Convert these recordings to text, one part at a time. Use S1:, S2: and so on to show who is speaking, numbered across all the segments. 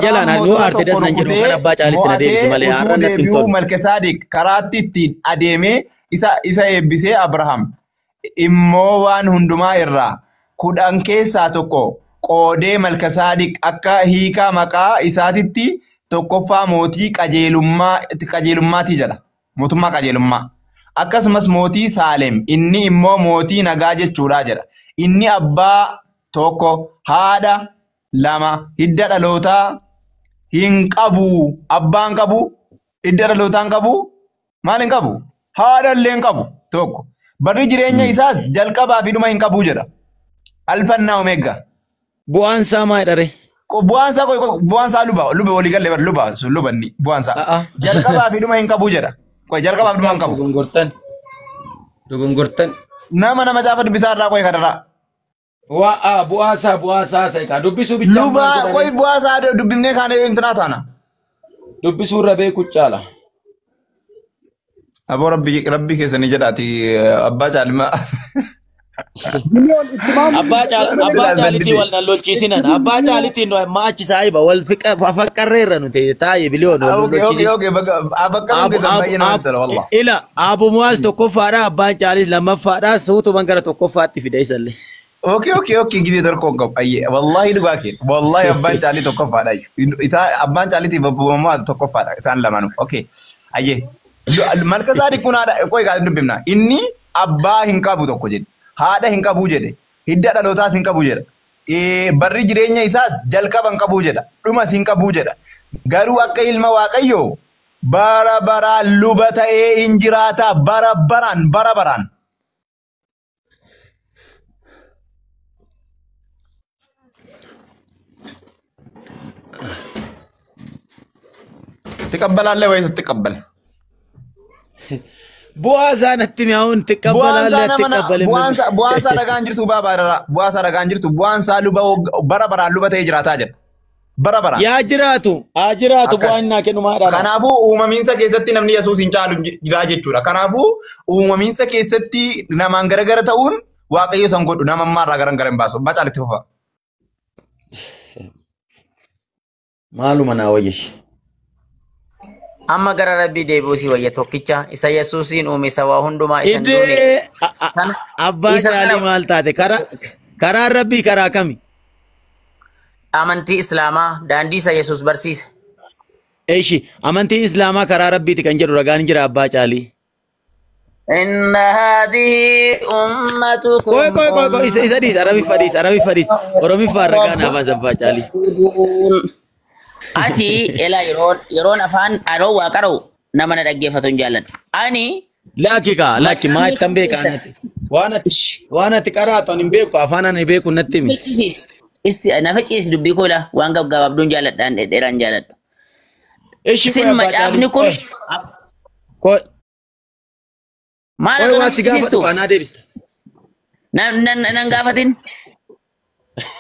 S1: Jalaan
S2: Abrahaam
S1: yoo
S2: mootota
S1: aarte
S2: tokko
S1: das nan jedhu kan
S2: rukutee
S1: abbaa caalitti na deebisu
S2: mo'atee
S1: malee
S2: utuu
S1: har'a natti hin
S2: deebi'uu
S1: tolu.
S2: Malkisaadiq karaatti ittiin adeemee isa eebbisee Abrahaam immoo waan hundumaa irraa 10 keessaa tokko qoodee Malkisaadiq akka hiikaa maqaa isaatitti tokkoffaa mootii qajeelummaatii jedha. Mootummaa qajeelummaa. Akkasumas mootii Saalem inni immoo mootii nagaa jechuudha jedha. Inni abbaa tokko, haadha lama, hidda dhalootaa hin qabu. Abbaan qabu, hidda dhalootaa hin qabu, maal hin qabu? Haadha illee hin qabu tokko. Barri jireenya isaas jalqabaa fi dhuma hin qabu jedha. Alfannaa Omeeggaa.
S1: Bu'aan isaa maal dharee?
S2: Bu'aan isaa bu'aan isaa luba walii galee bara luba sun luba inni bu'aan isaa. Jalqabaa fi dhuma hin qabu jedha. Qoy jalqabaa fi dhuma hin qabu.
S1: Dogongortan. Dogongortan.
S2: Nama caafa dubbisaa irraa qoy kanarraa.
S1: Waa bu'aa isaa bu'aa isaa isa dubbisuu bichaa
S2: Luba
S1: maal godhanii?
S2: qoy bu'aa isaa dubbifnee kaanee intinaa taana.
S1: Dubbisuu irra beeku caala.
S2: Aboo rabbi keessanii jedhaati abbaa caalmaa.
S3: Biliyoon itti maal
S1: Abbaa caalitti wal nan lolchiisinan. Abbaa caalitti nu amma achi saayiba wal faqqarreerra nuti taa'e biliyoon wal
S2: Okay, okay,
S1: lolchiisin.
S2: okay. Bakka keessan baay'ee namatti tola wallah.
S1: Ila Abu Muwaaz tokkoffaadha abbaan caalis lammaffaadha suutuman gara tokkoffaatti fida isallee.
S2: Okay, okay, okay. Gidee tokko hin qabu. Ayyee wallahi dhugaa kee. Wallahi abbaan caalii tokkoffaadha. Isaa abbaan caaliitiif Abu Muwaaz tokkoffaadha isaan lamaanuu. Okay. Ayyee. Malkasaadiq kun haadha qoy gaazin dubbifna. Inni abbaa hin qabu tokko jedhe. Haadha hin qabu jedhe. Hidda dhalootaas hin qabu jedha. Barri jireenya isaas jalqaba hin qabu jedha. Dhumas hin qabu jedha. Garuu akka ilma Waaqayyoo bara baraan luba ta'ee hin jiraata. Bara baraan bara baraan. Tiqabbalaallee wayisa tiqabbal.
S1: Bu'aa isaa natti mi'aawun
S2: Bu'aan isaa
S1: tiqabbalaallee
S2: nama
S1: tiqabbale.
S2: bu'aan isaa dhagaan jirtu baabaa bu'aan isaa dhagaan jirtu bu'aan isaa luba bara baraan luba ta'ee jiraataa jedha. Bara baraan.
S1: Yaa jiraatu haa jiraatu
S2: Akkas.
S1: bu'aan naa kennu maadhaan.
S2: Kanaafuu uumamiinsa keessatti namni Yesuus hin caalu jira jechuudha. Kanaafuu uumamiinsa keessatti namaan garagara ta'uun Waaqayyo san godhu nama ammaarraa garagara hin baasu. Abbaa caalitti fufa.
S1: Maaluma naa wayyesh.
S4: Amma gara rabbii deebi'uu si wayya tokkicha isa Yesuusiin uume isa waa hundumaa isa hin duune.
S1: Idee
S4: Sana
S1: abbaa
S4: isa
S1: caalii
S4: kana
S1: maal taate karaan rabbii karaa kami?
S4: Amantii Islaamaa daandii isa Yesuus barsiise.
S1: Eeshi amantiin Islaamaa karaa rabbiiti kan jedhu ragaan jira abbaa caalii.
S4: Inna haadhihi ummatukum
S1: Qoy qoy qoy qoy isa dhiis Arabiffa dhiis Arabiffa dhiis Oromiffaan ragaa naaf baas abbaa caalii.
S4: Ati elaa yeroon afaan aroo waa qara'u nama na dhaggeeffatu hin jaalladhu. Ani
S1: Lakki kaa lakki maa
S4: macaafni
S1: ittan beekaa
S4: keessa
S1: natti. Waan ati qaraatu ani hin beeku afaan ani beeku natti himi.
S4: ficcisiis. Isti na ficcisiis dubbii koo ilaa waan gaggabaabduun jaalladhaan dhedheeraan jaalladhu.
S1: Eeshi qoy
S4: Isin
S1: abbaa
S4: macaafni
S1: caalii
S4: kun
S1: qoy qoy
S4: maal
S1: qoy
S4: akka na
S1: waa si gaafadhu
S4: ficcisiistu?
S1: kanaa deebista.
S4: Nan gaafatin.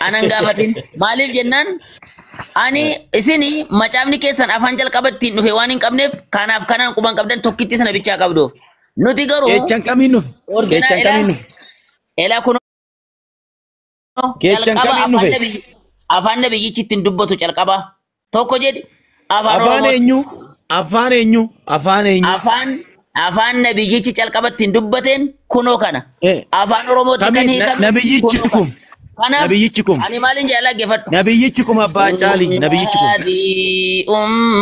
S4: Anan gaafatin. Maaliif jennaan ani isini macaafni keessan afaan jalqaba ittiin dhufe waan hin qabneef kanaaf kanaan quban qabdan tokkitti sana bichaa qabduuf. Nuti garuu
S1: Keechan kamiin nufe?
S4: orginaa
S1: Keechan
S4: elaa
S1: kamiin nufe?
S4: elaa kun
S1: Keechan
S4: calqaba
S1: kamiin nufe?
S4: Afaan nabiyyichi ittiin dubbatu calqaba tokko jedhi afaan
S1: Afaan
S4: Oromootti.
S1: eenyu? Afaan eenyu? Afaan eenyu?
S4: Afaan nabiyyichi calqaba ittiin dubbateen kunoo kana. Afaan Oromootti kan
S1: Kamiin
S4: hiikame
S1: nabiyyichi
S4: kunoo kana.
S1: kun?
S4: Kanaaf
S1: Nabiyyichi kun?
S4: ani maalin jedha dhaggeeffadhu.
S1: Nabiyyichi kun abbaa caalii nabiyyichi kun.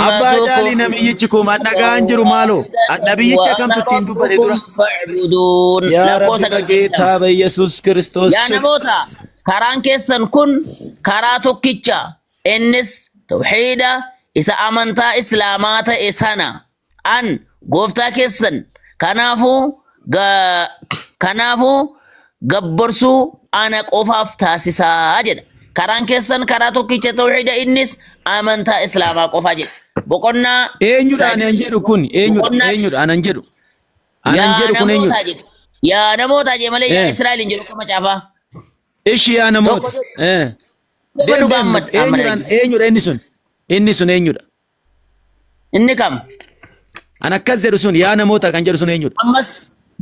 S1: Abbaa caalii nabiyyichi kun dhaga'aan jiru maaloo? Nabiyyicha kamtu ittiin dubbate dura?
S4: Fa'buduun
S1: Yaa Rabbi
S4: lakkoofsa
S1: bageetaa Yesuus Kiristoos.
S4: Yaa namoota karaan keessan kun karaa tokkicha innis tawxiida isa amantaa Islaamaa ta'e sana an gooftaa keessan kanaafuu gabbarsuu ana qofaaf taasisaa jedha. Karaan keessan karaa tokkicha tawxiida innis amantaa Islaamaa qofaa jedha. Boqonnaa
S1: Eenyudha anan jedhu kun? Eenyudha?
S4: Boqonnaa
S1: Eenyudha anan jedhu? Anan
S4: yaa
S1: jedhu kun
S4: namoota
S1: eenyudha?
S4: jedhe. Yaa namoota jedhe malee yaa
S1: Eh.
S4: Israa'el hin jedhu akka macaafaa.
S1: Ishi yaa namoota.
S4: Tokko
S1: Eh.
S4: jedhe
S1: Deem
S4: dhugaa
S1: deem
S4: amma amma
S1: eenyudha
S4: dhagge.
S1: eenyudha inni sun? Inni sun eenyudha?
S4: Inni kam?
S1: An akkas jedhu sun yaa namoota kan jedhu sun eenyudha?
S4: Ammas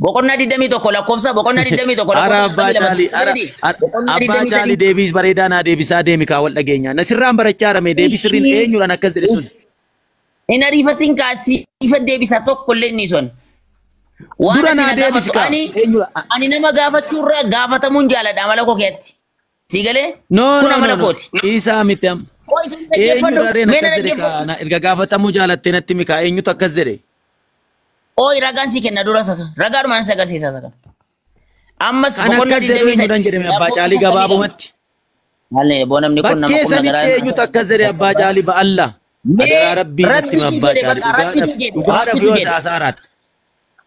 S4: Boqonnaa 21 lakkoofsa boqonnaa 21
S1: Ara
S4: lakkoofsa
S1: abbaa caalii ara
S4: 42 boqonnaa
S1: abbaa caalii
S4: 23
S1: deebiis bareedaa naa deebisaa deemi kaa wal dhageenya. Na sirraan barachaa arame deebii sirriin eenyudhaan akkas jedhe sun.
S4: Hin ariifatin kaasii ifa deebisa tokko illee inni sun. Waan
S1: Dura
S4: ati
S1: naa
S4: na
S1: deebisi
S4: gaafattu
S1: kaa
S4: ani
S1: eenyudha.
S4: ani nama gaafachuurraa gaafatamuun jaaladha amala koo keessatti. Si galee?
S1: No
S4: Kun
S1: no no
S4: amala
S1: no
S4: kooti.
S1: isaa miti amma.
S4: Koo isin dhaggeeffadhu
S1: Eenyudha reen
S4: mee na
S1: akkas jedhe
S4: dhaggeeffadhu.
S1: kaa na erga gaafatamuu jaalattee natti himi kaa eenyutu akkas jedhe.
S4: Ooyi ragaan si kenna dura saka. Ragaadhumaan si agarsiisa saka. Ammas
S1: Kan
S4: boqonnaa
S1: akkas jedhu eenyudhaan
S4: 23
S1: jedhame abbaa caalii
S4: lakkoofsa 52.
S1: gabaabumatti.
S4: Maal boo namni kun nama
S1: Bakkee
S4: humna
S1: sanitti
S4: garaa
S1: eenyutu akkas jedhe abbaa caalii ba'alla.
S4: Mee
S1: Adaraa rabbii natti himi
S4: rabbitu
S1: abbaa
S4: jedhe
S1: caalii
S4: bakka rabbitu
S1: dhugaadhaaf
S4: jedhe
S1: dhugaadhaaf
S4: rabbitu
S1: yoo
S4: jedhe.
S1: saasaaraati.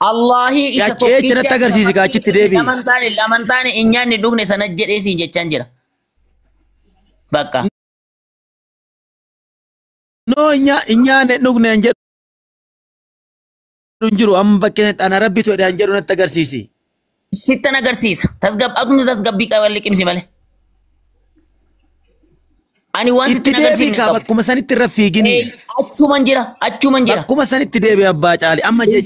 S4: Allahi isa
S1: Yaachee natti
S4: tokkicha isa
S1: agarsiisi kaa
S4: fakkii
S1: achitti deebi'i.
S4: laman taane laman taane hin nyaanne dhugne sana jedhee siin jechaan jira. Bakka.
S1: No hin nyaanne dhugne hin jedhu hin jiru amma bakkee sanatti ana rabbitu jedhe hin jedhu natti agarsiisi.
S4: Sittan agarsiisa. Akkuma tasgabbii qaban liqimsi malee. Ani waan
S1: Itti
S4: sittin
S1: deebi'i
S4: agarsiifne
S1: kaa
S4: qabu.
S1: bakkuma sanitti irra fiigini.
S4: Achuman jira achuman jira.
S1: Bakkuma sanitti deebi'i abbaa caali amma
S4: Atumti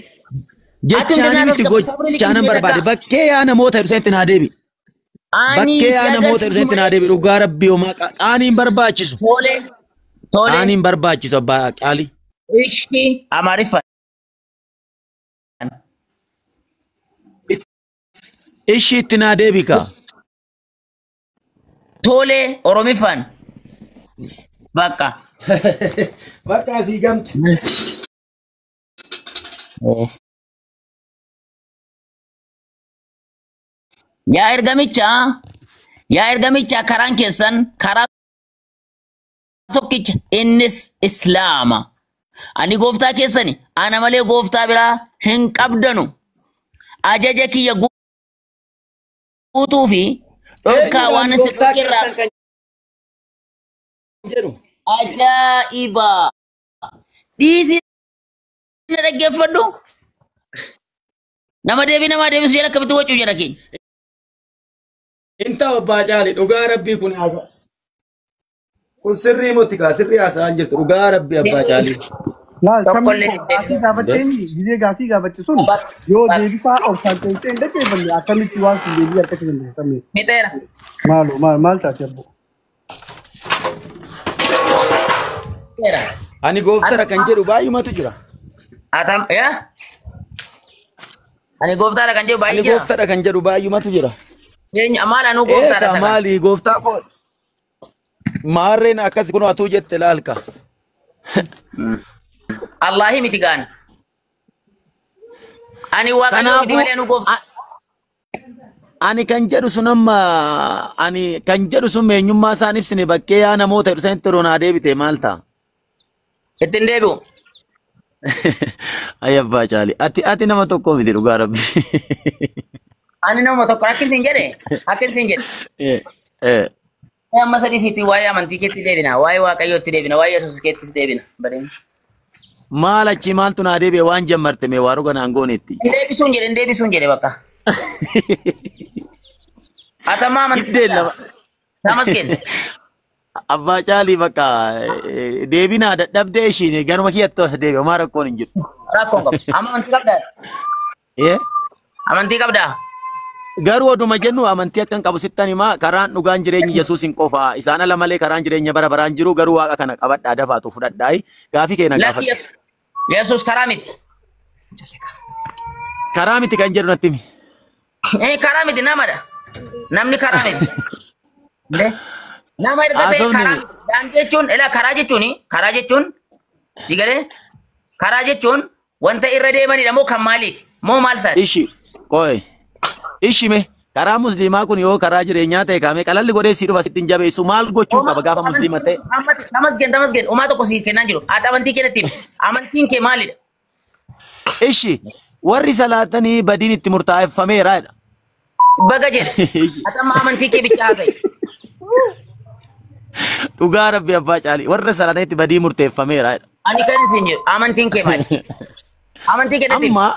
S1: jechaanii
S4: naa
S1: miti
S4: tasgabbii sabri
S1: gochaanan
S4: liqimsi
S1: barbaade
S4: takka.
S1: bakkee yaa namoota jedhu sanitti naa deebi'i.
S4: Ani
S1: Bakkee
S4: si
S1: yaa namoota jedhu
S4: agarsiisu
S1: sanitti naa
S4: malee.
S1: deebi'i dhugaa rabbii homaa qaaniin barbaachisu.
S4: Tole tole
S1: Qaaniin barbaachisu abbaa caali.
S4: ishi Amaariffaan.
S1: Ishii itti naa deebi'i kaa.
S4: Tole Oromiffaan. Bakka.
S1: Bakka asii gamte.
S4: Yaa ergamichaa yaa ergamichaa karaan keessan karaa tokkicha innis Islaama. Ani gooftaa keessani ana malee gooftaa biraa hin qabdanu. Ajaja kiyya guutuu fi dhorkaa waan
S1: Eenyudhaan
S4: isin
S1: gooftaa
S4: dhorkerraa
S1: keessan kan jedhu.
S4: ajaa'iba. Dhiisii na dhaggeeffadhu. Nama deebii namaa deebisu jala akkamitti wacuu jala keenya.
S1: Hin ta'u abbaa caali dhugaa rabbii kun haasa. Kun sirrii miti kaa sirrii haasa'aa hin jirtu dhugaa rabbii abbaa caalii.
S3: Laal
S4: Tokkollee
S3: kamni
S4: si
S3: gaafii
S4: deebisu.
S3: gaafatteen gizee gaafii gaafatte sun yoo deebisaa obsaan teessee hin dhaggeeffanne akkamitti waan sun deebii argachuu dandeessa kamni.
S4: Fixeera.
S3: Maaloo maal maal taate abbo?
S4: Fixeera.
S1: Ani gooftara kan jedhu baay'umatu jira.
S4: Atam yaa? Ani gooftaadha kan jedhu
S1: Ani
S4: baay'ee jira.
S1: gooftara kan jedhu baay'umatu jira.
S4: Eenyu maal anuu gooftaadha
S1: Eegaa
S4: saka.
S1: maali gooftaa koo maarreen akkas kun atuu jette laalka.
S4: Allahi miti gaan. Ani waaqayyo miti
S1: Kanaafuu
S4: malee anuu gooftaa.
S1: ani kan jedhu sun amma ani kan jedhu sun eenyummaa isaan ibsine bakkee yaa namoota jedhu sanitti yeroo naa deebite maal ta'a?
S4: Ittiin deebi'u.
S1: Ay abbaa caali ati ati nama tokko miti dhugaa rabbi.
S4: Ani nama tokko akkin siin jedhe akkin siin jedhe.
S1: Eh, eh.
S4: Mee amma sadii siitti waa'ee amantii keetti deebina waa'ee waaqayyootti deebina waa'ee yesuus keettis deebina. Badeen.
S1: Maal achi maaltu naa deebi'e waan jammarte mee waaruu ganaan goonetti.
S4: Hin deebisuun jedhe hin deebisuun jedhe bakka. Atamaa amantii
S1: Iddeen
S4: qabdaa?
S1: lama.
S4: Tamasgeen.
S1: Abbaa caalii bakka deebinaa dadhabdee ishiin ganuma kiyyattuu as deebi'e homaa rakkoon hin jiru.
S4: Rakkoon qabu. Amma amantii qabdaa?
S1: Eh?
S4: Amantii qabdaa?
S1: Garuu oduma jennu amantii akkan qabu sittan himaa karaan dhugaan jireenyi Yesuus hin qofa. Isaan ala malee karaan jireenya bara baraan jiru garuu waaqa kana qabadhaa dafaatu fudhadhaayi gaafii keenya
S4: Lakki
S1: gaafadhu.
S4: Yesuus karaa miti.
S1: Karaa miti kan jedhu natti himi.
S4: Eh, karaa miti namadha. Namni karaa miti. Inde? Nama erga ta'e
S1: Haasofni
S4: karaa miti. Daandii jechuun ila karaa jechuun digalee karaa jechuun wanta irra deemanidha moo kan maaliiti? Moo maal isaati?
S1: Ishi qoy ishi mee karaa musliimaa kun yoo karaa jireenyaa ta'e kaamee qalalli godhee sii dhufa sitti hin jabeessu maal gochuu qaba gaafa musliima ta'e.
S4: Tamasgeen tamasgeen umaa tokko sii kennaa jiru. Ati amantii kee himi. Amantiin kee maalidha?
S1: Ishi warri salaatanii badiin itti murtaa'effameera jedha.
S4: Baga jedhe. Ati amma amantii kee bicha haasa'i.
S1: Dhugaa rabbi abbaa caalii warra salaatanitti badii murteeffameera jedha.
S4: Ani kan isin jedhu amantiin kee maali? Amantii kee natti himi.
S1: Amma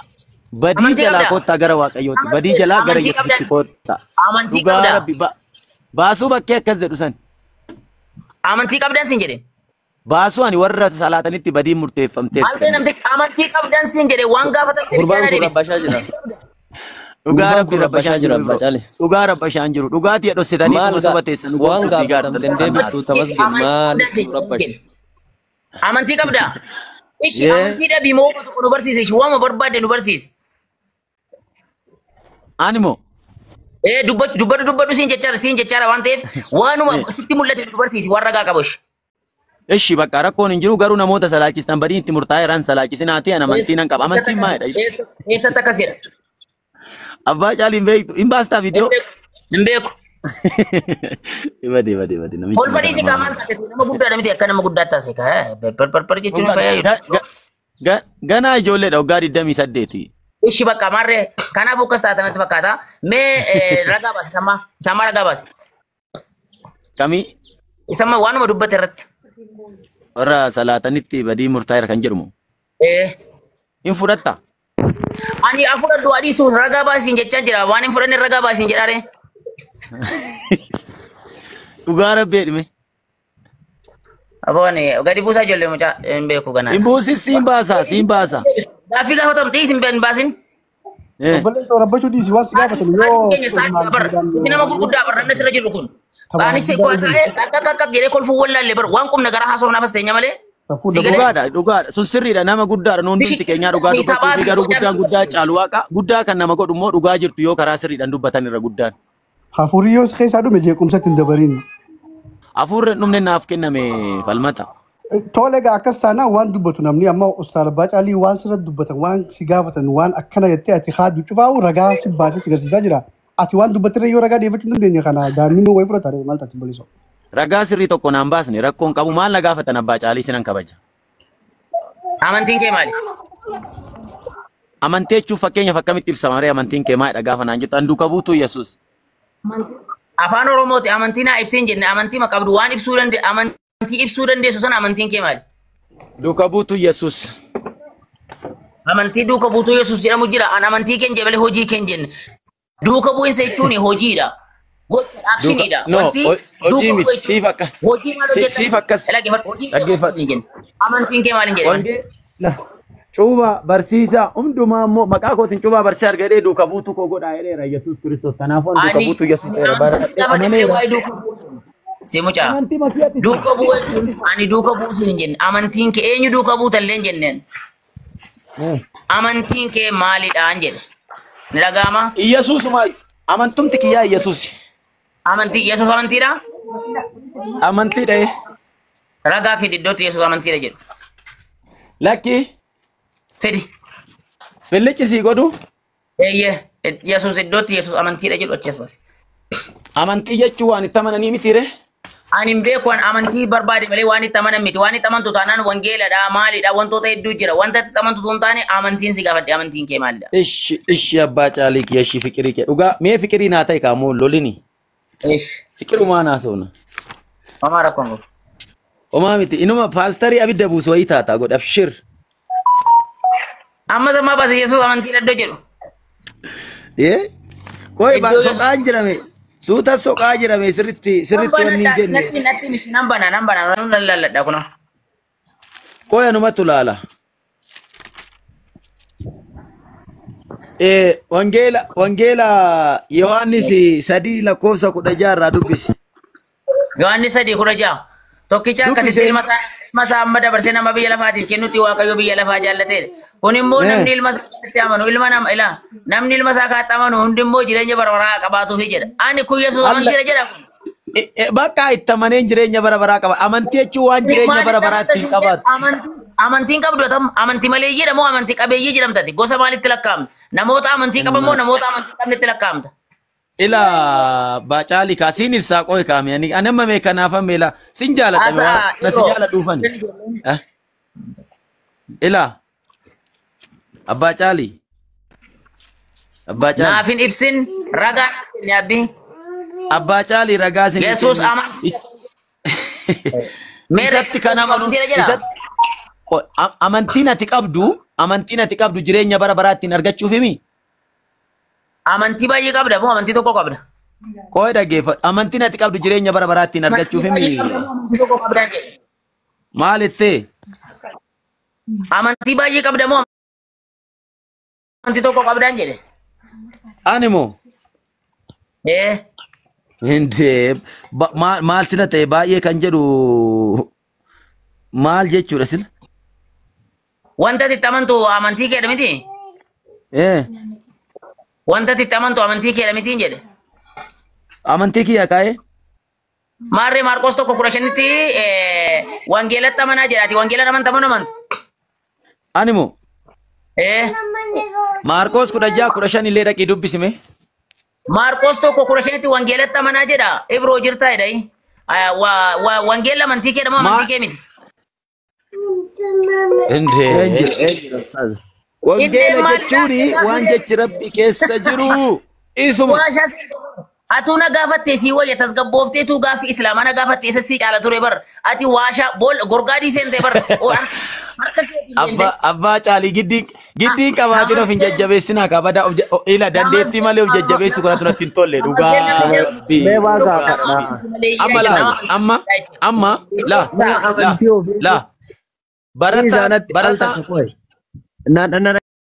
S1: badii
S4: Amantii
S1: jalaa
S4: qabdaa?
S1: kottaa gara waaqayyooti. Badii jalaa gara
S4: Amantii
S1: Yesuusitti
S4: qabdaa?
S1: kottaa.
S4: Amantii
S1: Dhugaa
S4: qabdaa?
S1: rabbi baasuu bakkee akkas jedhu san.
S4: Amantii qabdan siin jedhe.
S1: Baasuu ani warra salaatanitti badii
S4: Maal
S1: murteeffamteetti.
S4: ta'e namti amantii qabdan siin jedhe waan gaafatamte
S5: Gurbaan
S4: bicha na
S5: kun
S4: deebisi.
S5: rabbashaa jira.
S1: Dhugaa
S5: Gurbaan
S1: rabbi
S5: kun
S1: rabbashaa
S5: rabbashaa jira
S1: jiru
S5: abbaa
S1: bro.
S5: caale.
S1: Dhugaa rabbashaan jiru. Dhugaatii dhossitanii
S5: Maal
S1: tuma soba teessan
S5: waan
S1: goomsuuf
S5: gaafatamte
S1: gaartan
S5: hin deebiftu tamasgin maaliif nu rabbashi?
S4: Amantii qabdaa? Ishi
S1: Yee.
S4: amantii dhabii moo waan tokko nu barsiise ishi waanuma barbaadde nu barsiise.
S1: Animo.
S4: Ee dubbadhu dubbadhu dubbadhu siin jechaadha waan ta'eef waanuma sitti mul'ate nu barsiisi waan ragaa qabu ishi.
S1: Ishi bakka rakkoon hin jiru garuu namoota salaachistan badiin itti murtaa'eeraan salaachisinaati an amantii nan qaba. Amantiin maalidha?
S4: Eessatti akkas jedha?
S1: Abbaa caalii hin beektu. Hin baastaa viidiyoo?
S4: Hin beeku.
S1: Bade bade bade namichi.
S4: Ol fadhiisi kaa maal taate nama guddaadha miti akka nama guddaa taase kaa barbar jechuun hin fayyadu.
S1: Ganaa ijoolleedha waggaa 28.
S4: Ishi bakka maarree kanaaf akkas taate natti fakkaata. Mee ragaa baasi sammaa sammaa ragaa baasi.
S1: Kamii
S4: Isamma waanuma dubbate irratti.
S1: warra salaatanitti badii murtaa'eera kan jedhumu.
S4: Ee.
S1: Hin fudhatta?
S4: Ani afura du'a dhiisuuf ragaa baasiin jechaa jira. Waan hin fudhanne ragaa baasiin jedhaare.
S1: Dhugaa rabbee dhime.
S4: Aboon gadi buusaa ijoollee mucaa hin beeku ganaa.
S1: Hin buusis siin baasa siin baasa.
S4: Gaaffii gaafatamte dhiis hin baasin.
S3: Obboleessa rabbachuu dhiisi waan si gaafatan yoo
S4: Keenya sa'aatii bara nama gurguddaa bara namni sirra jiru kun. Baanis taa'ee akka akka jedhee kolfuu wallaallee bara waan qubna gara haasofnaaf as teenya malee.
S1: Dhugaadha dhugaadha sun sirriidha nama guddaadha nuun hundumti keenyaa dhugaa dubbachuu fi garuu guddaan guddaa caalu waaqa guddaa kan nama godhu immoo dhugaa jirtu yoo karaa sirriidhaan dubbatan irra guddaan.
S3: Hafuurri yoo keessaa dhume jeequmsatti hin dabariin.
S1: Hafuurri hin dhumne naaf kenname falmata.
S3: Tole egaa akkas taanaan waan dubbatu namni amma Ustaaz Abbaa Caalii waan sirra dubbatan waan si gaafatan waan akkana jettee ati haadu cufaa'u ragaa si baasee si garsiisaa jira. Ati waan dubbatirra yoo ragaa dhiyeeffachuu hin dandeenye kana daa'imni wayii fudhata maal taati bal'isoo.
S1: Ragaa sirrii tokko naan baasne rakkoon qabu maal na gaafatan Abbaa Caalii sinan kabaja.
S4: Amantiin kee maali?
S1: Amantii jechuun fakkeenyaaf akkamitti ibsama ree amantiin kee maalidha gaafa naan jettu an duuka buutuu Yesuus.
S4: Afaan Oromooti amantii naa ibsiin jenne amantii qabdu waan ibsuu dandee amantii ibsuu dandeessu sana amantiin kee maali?
S1: Duuka buutuu Yesuus.
S4: Amantii duuka buutuu Yesuus jedhamu jira. An amantii keenya malee hojii keenya jenne. Duuka bu'iinsa jechuun hojiidha. Gocha actioniidha.
S1: No, hojii miti. Siif akka.
S4: Hojii maal hojjetan?
S1: Siif akkas.
S4: Dhaggeeffadhu. Amantiin kee maal hin jedhaman?
S1: Cuubaa barsiisaa hundumaa immoo maqaa kootiin cuubaa barsiisaa argadhee duuka buutuu koo godhaa jedheera Yesuus Kiristoos. Kanaafuu an duuka buutuu Yesuus ta'eera.
S4: Baradhee amaneera. Si mucaa. Duuka bu'uu jechuun ani duuka bu'uu siin hin jenne. Amantiin kee eenyu duuka buutallee hin jenneen. Amantiin kee maalidhaan jedhe. Ni dhaga'ama?
S1: Yesuus maal? Amantumti kiyyaa Yesuus.
S4: Amantii Yesuus amantiidha?
S1: Amantiidha.
S4: Ragaa fidi iddootti Yesuus amantiidha jedhu.
S1: Lakki.
S4: Fidi.
S1: Billichi sii godhu.
S4: Eeyyee Yesuus iddootti Yesuus amantiidha jedhu achi as baase.
S1: Amantii jechuun waan itti amananii miti ree?
S4: Ani hin beeku waan amantii barbaade malee waan itti amanan miti. Waan itti amantu taanaan wangeeladha maalidha wantoota hedduu jira. Wanta itti amantu osoo hin taane amantiin si gaafadhe amantiin kee maalidha?
S1: Ishi ishi abbaa caalii kiyya ishi fiqirii kee dhugaa mee fiqirii naa ta'e kaamoo lolini.
S4: Ishi.
S1: Fiqirumaa naa soona.
S4: Homaa rakkoon qabu.
S1: Homaa miti inuma paastarii abidda buusu wayii taata godha abshir.
S4: Amma sammaa baase Yesuus amantii iddoo jedhu.
S1: Ee koi soqaan jedhame suuta soqaa jedhame sirritti sirritti wanni hin jenne.
S4: Natti natti mishi nan bana nan bana nan lalladha kunoo.
S1: Koi anumatu laala. Wangeela Wangeela Yohaannis 3:16 irraa dubbisi.
S4: Yohaannis 3:16 tokkicha akkasitti ilma isaa amma dabarsee nama biyya lafaatiif kennutti Waaqayyo biyya lafaa jaallateedha. Kun immoo namni ilma isaa kaatti amanu ilma nama ilaa namni ilma isaa kaatti amanu hundi immoo jireenya bara baraa qabaatuufi jedha. Ani kun Yesuus amantiidha jedha kun.
S1: Bakka itti amaneen jireenya bara baraa qaba. Amantii jechuun waan jireenya bara baraa ittiin qabaatu.
S4: Amantiin qabdu atam amantii maleeyyii moo amantii qabeeyyii jedhamtati gosa maalitti lakkaa'amta? Namoota amantii qaban moo namoota amantii qabnetti lakkaa'amta?
S1: Ila Baacaalii kaa siin ibsaa qoy kaame ani amma mee kanaaf meela sin jaaladha na si jaaladhuufan. Ila Abbaa Caalii. Abbaa Caalii.
S4: Naaf hin ibsin ragaa naaf kenni abbii.
S1: Abbaa Caalii ragaa sin
S4: Yesuus amantii.
S1: Isatti kan amanu isatti amantiin ati qabdu amantiin ati qabdu jireenya bara baraa ittiin argachuuf himi.
S4: Amantii baay'ee qabda moo amantii tokko qabda?
S1: Qoy dhaggeeffadhu. Amantiin ati qabdu jireenya bara baraa ittiin argachuuf himi.
S4: Amantii tokko qabda jedhe.
S1: Maal ittee?
S4: Amantii baay'ee qabda moo amantii tokko qabdaan jedhe.
S1: Ani moo?
S4: Eh.
S1: Hindee maal sila ta'e baay'ee kan jedhu maal jechuudha sila?
S4: Wanta ati itti amantu amantii keedha miti?
S1: Eh.
S4: Wanta ati itti amantu amantii keedha mitiin jedhe.
S1: Amantii kiyya kaa'ee?
S4: Maarree Maarqos 1:15tti wangeelatti amanaa jedha. Ati wangeela amantaa moo amantu?
S1: Ani moo?
S4: Eh.
S1: Maarqos 16:15 illee dhaqii dubbisime.
S4: Maarqos 1:15tti wangeelatti amanaa jedha. Ibroo jirtaa jedha. Wangeelli amantii keedha moo amantii kee miti?
S1: Hindee. Wangeela jechuun waan jechi rabbi keessa jiru isuma.
S4: Atuu na gaafatte sii wayya tasgabboofteetu gaaffii islaamaa na gaafatte isa sii caala ture bar. Ati waashaa bool gorgaadii seente bar. Harka keetiin deemte.
S1: Abbaa caalii giddiin qabaatiin of hin jajjabeessinaa kabadaa of ila dandeettii malee of jajjabeessu kanatu natti hin tolle dhugaa rabbii.
S5: Mee waa gaafadha.
S1: Amma laa amma amma laa laa laa
S5: Barataa
S1: barataa
S5: al takka qoy. Na